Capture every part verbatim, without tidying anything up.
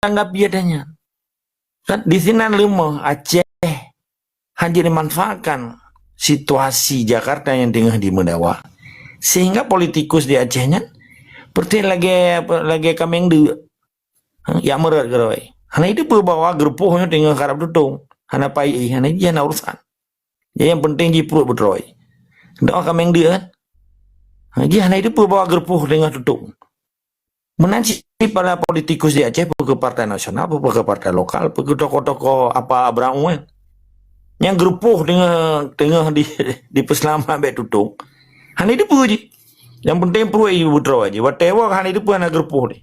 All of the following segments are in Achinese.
tanggapi adanya. Kan di sinan leumoh Aceh hana dimanfaatkan situasi Jakarta yang tengah dimeudawa. Sehingga politikus di Aceh nyan seperti lagèe, lagèe kaméng deuk. Ha, jak meurot keudroe. Hana jiteupeue bahwa geurupoh nyoe teungoh karab tutong. Hana pai, hana jih, hana urusan. Jadi yang penting jih pruet beudroe. Doa kaméng deuk kan? Ha, jih hana jiteupeue bahwa geurupoh teungoh tutong. Meunan cit para politikus di Aceh, peu keu partai nasional, peu keu partai lokal, peu keu tokoh-tokoh apa Abraham Uwen. Nyang geurupoh teungoh, teungoh di, dipeuseulamat bèk tutong. Hana jiteupeue jih. Yang penting pruet jih beudroe jih. Watèe woe hana jiteupeue hana geurupoh jih.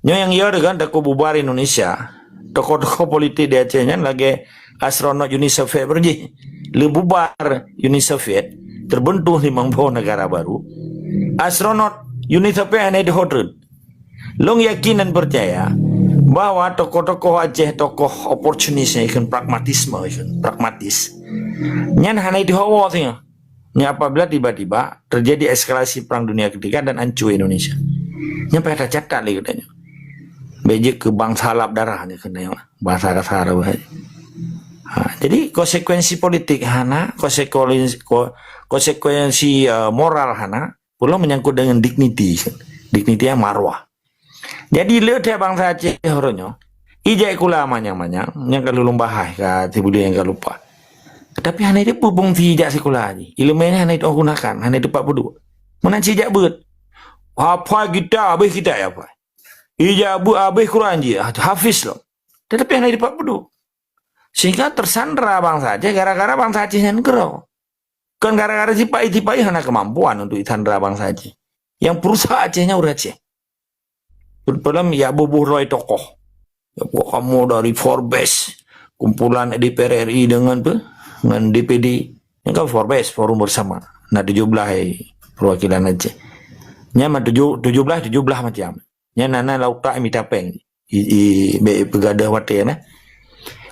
Nyoe nyang yo deungon takot bubar Indonesia. Tokoh-tokoh politik di Aceh nyan lagèe astronot Uni Soviet beureuh jih. Lé bubar Uni Soviet, terbentuk limong boh negara baru. Astronot Uni Soviet hana jiteuho treun. Lôn yakin dan percaya bahwa tokoh-tokoh Aceh, tokoh oportunis nyang ikheun pragmatisme, ikheun pragmatis. Nyan hana jiteuho woe singoh. Ni apabila tiba-tiba terjadi eskalasi Perang Dunia Ketiga dan hancur Indonesia. Nyan payah tacatat lé geutanyoe. Bèk jeuet keu bansa lap darah ni keunan, bahasa kasar. Ha, jadi konsekuensi politik hana, konsekuensi, ko-, konsekuensi, eh, moral hana, peue lom menyangkut dengan dignity. Dignity nyang marwah. Jadi le that bansa Aceh uroe nyoe, ijak sikula manyang-manyang, nyang ka lôn bahas ka sibuleuen nyang ka lupa. Tapi hana jiteupeue fungsi ijak sikula jih. Ileumèe nyan hana jiteugunakan, hana jiteupat peuduek. Meunan cit ijak beuet. Hafai kitab, habéh kitab hafai. Ijak beuet, habéh Quran jih, hafiz lom. Tetapi hana jiteupat peuduek. Sehingga tersandra bansa Aceh gara-gara bansa Aceh nyan keudroe. Kon gara-gara sipa-i, sipa-i hana kemampuan untuk disandra bansa Aceh. Nyang peurusak Aceh nyan ureueng Aceh. Peulom ya boh-boh droe tokoh. Ya, pokok kamoe dari Forbes, kumpulan D P R R I dengan apa? Dengan D P D. Yang kan Forbes, Forum Bersama. Nah, tujuh belas, eh, perwakilan Aceh. Nyan mah tujuh, tujuh belas, tujuh belas macam. Nyan na, na lam utak mita péng. I, i, bèk peugadôh watèe na.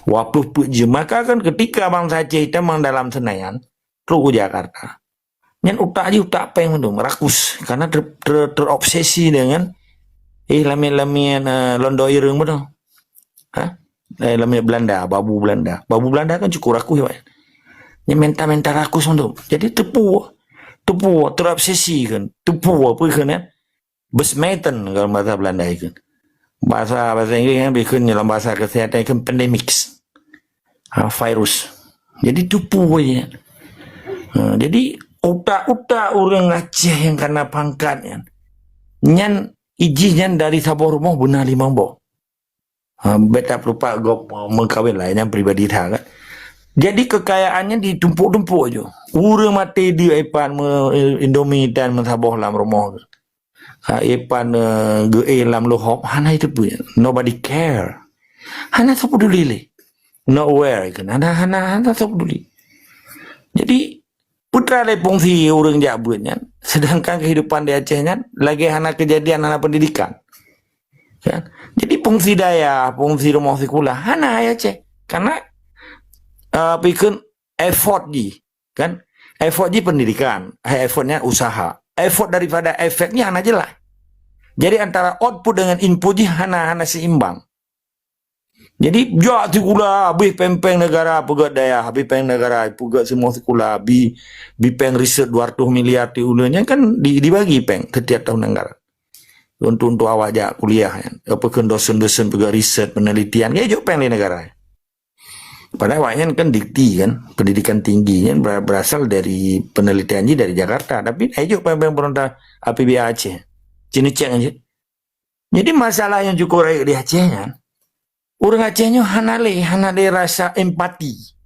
Wapeuh peuet jeuem. Maka kan ketika bansa Aceh tamong dalam Senayan, trok u Jakarta. Nyan utak jih utak péng mandum, rakus. Karena ter-, ter-, terobsesi dengan, eh, lamiet-lamiet, eh, Londo Ireng beudôh. Ha? Eh, lamiet Belanda, babu Belanda. Babu Belanda kan cukup rakus ya, Pak. Nyan menta-menta rakus mandum. Jadi teupeue, teupeue, terobsesi kan. Teupeue apa kan, ya? Besmeten kalau bahasa Belanda itu. Bahasa, bahasa Inggris kan, bikun dalam bahasa kesehatan kan pandemics. Ha, virus. Jadi teupeue je. Ha, jadi utak-utak ureueng Aceh nyang kana pangkat nyan, nyan ijih nyan dari saboh rumoh beuna limong boh. Ha, beta perupat gob meukawen laén nyang pribadi that kan. Jadi kekayaan nyan ditumpuk-tumpuk je. Ureueng maté di ipat me-, Indomie dan meusaboh lam rumoh. Ha, ipan, eh, geuéh lam lohop, hana itu pun. Nobody care. Hana tapeduli lé. Not aware kan. Hana, hana, hana tapeduli. Jadi, putra lé fungsi ureueng jak beuet nyan. Sedangkan kehidupan di Aceh nyan, lagèe hana kejadian, hana pendidikan. Kan? Jadi, fungsi dayah, fungsi rumoh sikula, hana di Aceh. Karena, eh, pikun effort jih. Kan? Effort jih pendidikan, eh, effortnya usaha. Effort daripada efeknya hana jelas. Jadi antara output dengan input jih hana, hana seimbang. Jadi jak sikula, habéh péng-péng negara peugöt dayah, habéh péng negara peugöt seumua sikula, bi, bi péng riset dua ratus miliar ti ulôn nyan kan di, dibagi péng setiap tahun anggaran. Untuk, untuk awak jak kuliah nyan. Apa kheun dosen-dosen peugöt riset, penelitian, ya jok péng lé negara. Padahai awaknyan kan dikti kan, pendidikan tinggi kan ber-, berasal dari penelitian jih dari Jakarta. Tapi na jok péng-péng peurintah A P B A Aceh. Cina cek aja. Jadi masalah yang cukup rayeuk di Aceh nyan, ureueng Aceh nyoe hana lé, hana lé rasa empati.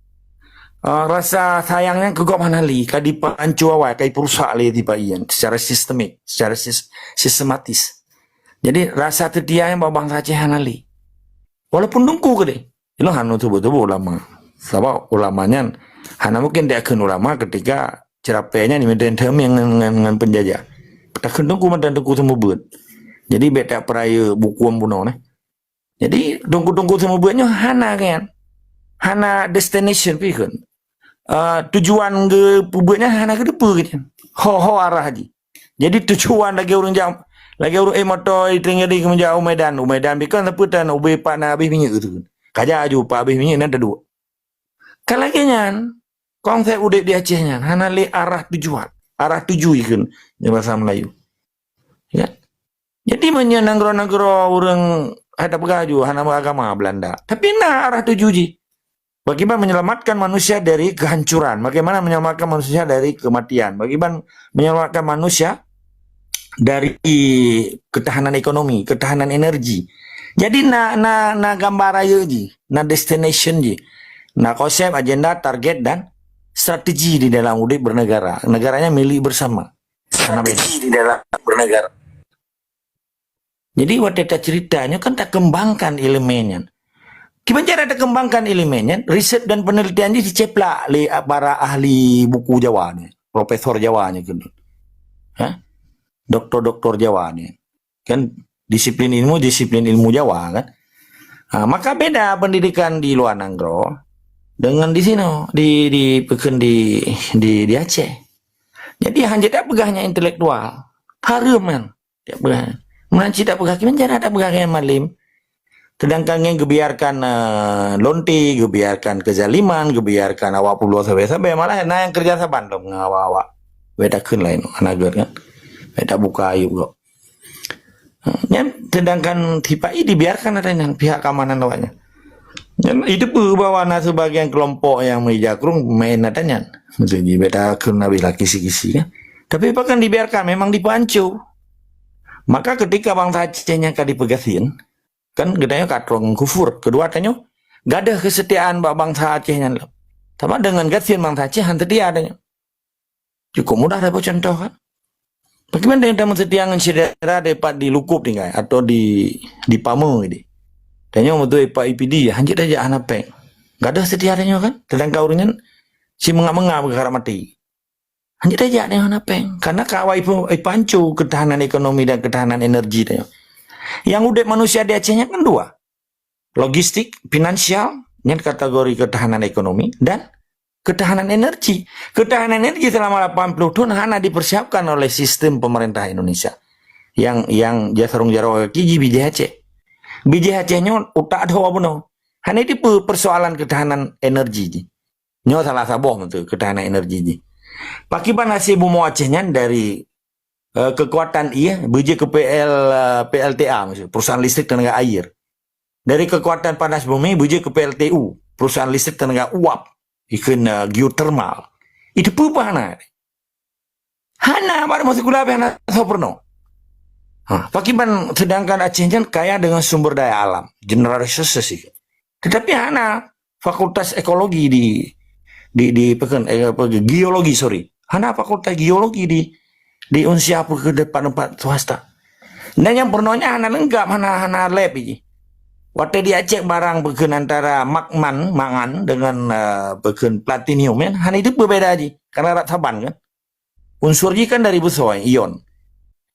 Ah, rasa sayang nyan keu gob hana lé, ka dipanco awai, ka diperusak lé tipa ian secara sistemik, secara sis-, sistematis. Jadi rasa teutia nyan bak bansa Aceh hana lé. Walaupun teungku keudeh. Ilôn hana tuboh-tuboh ulama. Sabab ulama nyan hana mungkin takheun ulama ketika ceurapée nyan imeuteun-teun ngon, ngon, ngon peunjajah. Takheun teungku mantong teungku seumeubeuet. Jadi bék tapeurayeuk bukon bunoe neh. Jadi teungku-teungku seumeubeuet nyoe hana kan. Hana destination pih kheun. Ah, tujuan geupeubeuet nyan hana geuteupeue gitu. Ho-ho arah jih. Jadi tujuan lagée ureuëng jak, Lagèe ureueng éh moto di Tringgedi keu meujak u Medan, u Medan bikon sapeue tan ubé pat na habéh minyeuk tu. Kajak aju pat habéh minyeuk nan teuduek. Ka lagèe nyan, konsep udép di Aceh nyan hana lé arah tujuan, arah tuju ikheun di bahasa Melayu. Ya. Jadi meunyoe nanggroe-nanggroe ureueng hai tapeugah aju hana meuagama Belanda, tapi na arah tuju jih. Bagaimana menyelamatkan manusia dari kehancuran? Bagaimana menyelamatkan manusia dari kematian? Bagaimana menyelamatkan manusia dari ketahanan ekonomi, ketahanan energi? Jadi na na na gambar raya jih, na destination jih, na konsep, agenda, target dan strategi di dalam udép bernegara. Negaranya milik bersama. Karena beda. Strategi di dalam bernegara. Jadi watèe tacerita nyoe kan takembangkan elemen nyan. Kiban cara takembangkan elemen nyan, riset dan penelitian jih diceplak lé para ahli buku Jawa ni, profesor Jawa ni keunan. Ha? Doktor-doktor Jawa ni. Kan disiplin ilmu, disiplin ilmu Jawa kan. Ha, maka beda pendidikan di luar nanggroe dengan di sinoe, di di peukheun di di di Aceh. Jadi hanjeuet tapeugah nyan intelektual. Hareuem kan. Tak peugah. Meunan cit tak peugah, kiban cara tak peugah nyan malem. Sedangkan nyan geubiarkan, eh, lonte, geubiarkan kezaliman, geubiarkan awak pulo sabe-sabe, malah na nyang keureuja saban lom ngon awak-awak. Bèk takheun laén, hana gèt kan. Bèk tabuka aib gob. Nyan sedangkan sipa-i dibiarkan ata nyan pihak keamanan awaknyan. Nyan, itu pun bahwa na sebagian kelompok nyang meuija krueng main ata nyan. Maksud jih, bèk takheun habéh lah kisi-kisi kan. Tapi pakon dibiarkan, memang dipeuhanco. Maka ketika bansa Aceh nyan ka dipeugasien, kan geutanyoe ka troh ngon kufur. Keudua tanyoe, gadôh keusetiaan bak bansa Aceh nyan lom. Sama deungon gasien bansa Aceh han seutia tanyoe. Cukup mudah dapet contoh kan. Bagaimana dengan tamu seutia ngon syedara daripada di Lukup tinggai atau di di Pame di. Tanyoe beutôi Pak I P D, hanjeuet tajak hana péng. Gadôh seutia tanyoe kan. Sedangkan ureueng nyan si meungap-meungap keuharap maté. Hanjeuet tajak tanyoe hana péng. Karena ka awai ipu- ipancu ketahanan ekonomi dan ketahanan energi tanyoe. Yang udép manusia di Aceh nyan kan dua. Logistik, finansial, nyan kategori ketahanan ekonomi dan ketahanan energi. Ketahanan energi selama lapan puluh tahun hana dipersiapkan oleh sistem pemerintah Indonesia. Yang yang jasarong jaroe kaki jih bijéh Aceh. Bijéh Aceh nyoe utak dhoe bunoe. Hana dipe persoalan ketahanan energi jih. Nyoe salah saboh meutu ketahanan energi jih. Pakiban hasil bumoe Aceh nyan dari, eh, kekuatan ie beujeuet keu P L, eh, P L T A, maksud, perusahaan listrik tenaga air. Dari kekuatan panas bumi beujeuet keu P L T U, perusahaan listrik tenaga uap, ikheun, eh, geothermal. Itu peue hana? Hana, bak rumoh sikula pih hana soe peurunoe. Ha, pakiban sedangkan Aceh nyan kaya dengan sumber daya alam, general resources itu. Tetapi hana fakultas ekologi di di di pekan eh, apa, geologi, sorry. Hana fakultas geologi di di Unsia apa ke tempat-tempat swasta. Dan yang pernahnya hana lengkap, hana hana lab ini. Waktu diacek barang pekan antara magman, mangan dengan uh, pekan platinum kan, hana itu berbeda aja. Karena rat saban kan. Unsur ji kan dari besar, ion.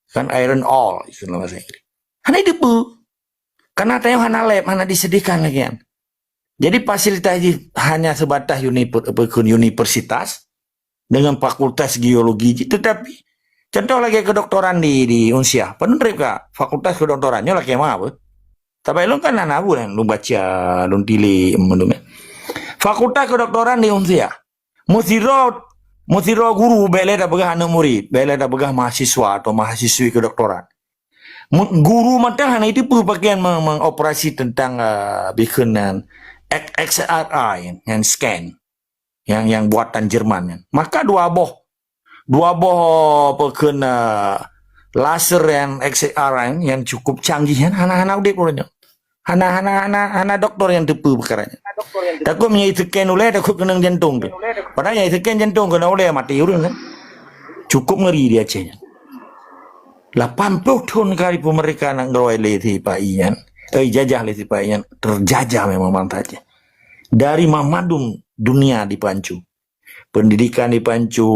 Kan iron ore, istilah bahasa Inggris. Hana itu. Karena tayong hana lab, hana disediakan lagi kan. Jadi fasilitas ji hanya sebatas uniper, apa, universitas dengan fakultas geologi ji. Tetapi, contoh lagi kedoktoran di di Unsia. Penutrip ka fakultas kedoktoran, nyoe lagi apa? Tapi lôn kan hana bu kan, lôn baca, lôn tilik, menurut. Fakultas kedoktoran di Unsia. Meusidroe, meusidroe guru bèk lé tapeugah aneuk murit, bèk lé tapeugah mahasiswa atau mahasiswi kedoktoran. Guru mantong hana itu pakaian mengoperasi tentang uh, bikeunan X R I yang scan, yang yang buatan Jerman kan. Maka dua boh, dua boh pakaian uh, laser yang X R I yang cukup canggih kan, hana-hana udip ureueng nyoe. Hana hana hana hana doktor nyang teupeu peukara nyan. Takot meunyoe scan ulèe, takot keunong jantong tu. Padahai nyang scan jantong keunong ulèe, maté ureueng kan. Cukup ngeri di Aceh nyan. Lapan puluh thon kali pun mereka nak ngeroyok lé sipa-i nyan. Eh, jajah lé sipa-i nyan. Terjajah memang bansa Aceh. Dari mamadum dunia dipancu. Pendidikan dipancu,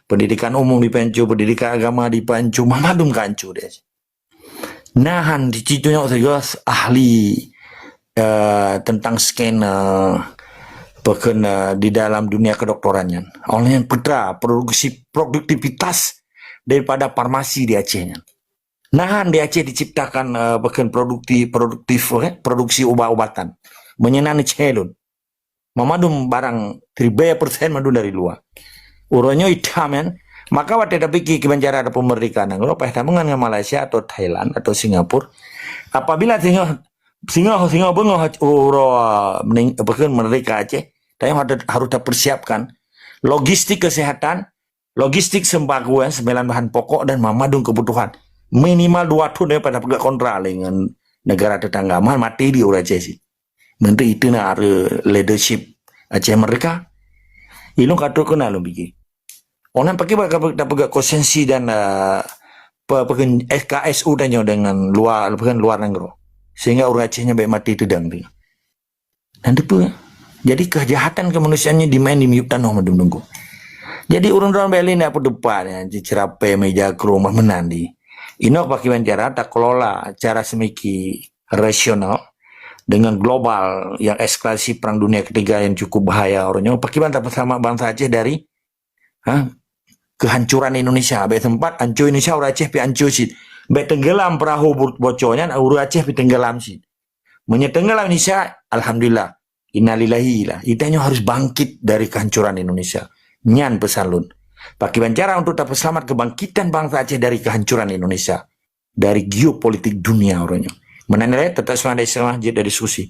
pendidikan umum dipancu, pendidikan agama dipancu, mamadum kancu di Aceh. Nahan di situ nyok sigoe ahli uh, tentang scan uh, pekan uh, di dalam dunia kedoktoran nyan. Oleh yang putra produksi produktivitas daripada farmasi di Aceh nyan. Nahan di Aceh diciptakan uh, bahkan produktif, produktif eh, produksi ubat-ubatan. Meunyoe na neucalon. Meumandum barang ribèe persen mandum dari luwa. Uroe nyoe itam kan. Maka watèe tapike kiban cara tapeumerdeka nanggroe, payah tameungon ngon Malaysia atau Thailand atau Singapura. Apabila singoh singoh singoh beungoh uroe merdeka Aceh, tanyoe harus tapersiapkan logistik kesehatan, logistik sembako, eh, sembilan bahan pokok dan meumandum kebutuhan. Minimal dua thôn daripada peugah kontra lé ngon negara tetangga. Mah mati di ureueng Aceh sih. Menteri itu na ada leadership Aceh Merdeka. Ilung kata kena lom bigi. Orang pakai bak peugah konsensi dan uh, K S U dan nyoe dengan luar, luar negara. Sehingga orang Aceh nya baik mati tedang dia. Dan depa. Jadi kejahatan kemanusiaan ni dimain di miyup tanoh mandum nunggu. Jadi ureueng-ureueng bèk lé nak peudepat ya, cerapé meja ke rumah menandi. Inok pakiban cara tak kelola cara semiki rasional dengan global yang eskalasi perang dunia ketiga yang cukup bahaya orang nyoe. Pakiban tak bersama bangsa Aceh dari ha, kehancuran Indonesia. Bèk sempat hancur Indonesia, ureueng Aceh pi hancur cit. Bèk tenggelam perahu bocor nyan, ureueng Aceh pi tenggelam cit. Meunyoe tenggelam Indonesia, alhamdulillah. Innalillahi lah. Kita nyoe harus bangkit dari kehancuran Indonesia. Nyan pesan lôn. Pakiban cara untuk tapeuselamat kebangkitan bangsa Aceh dari kehancuran Indonesia. Dari geopolitik dunia orang nyoe. Meunan lé, tetap semangat dari semangat jeuet dari diskusi.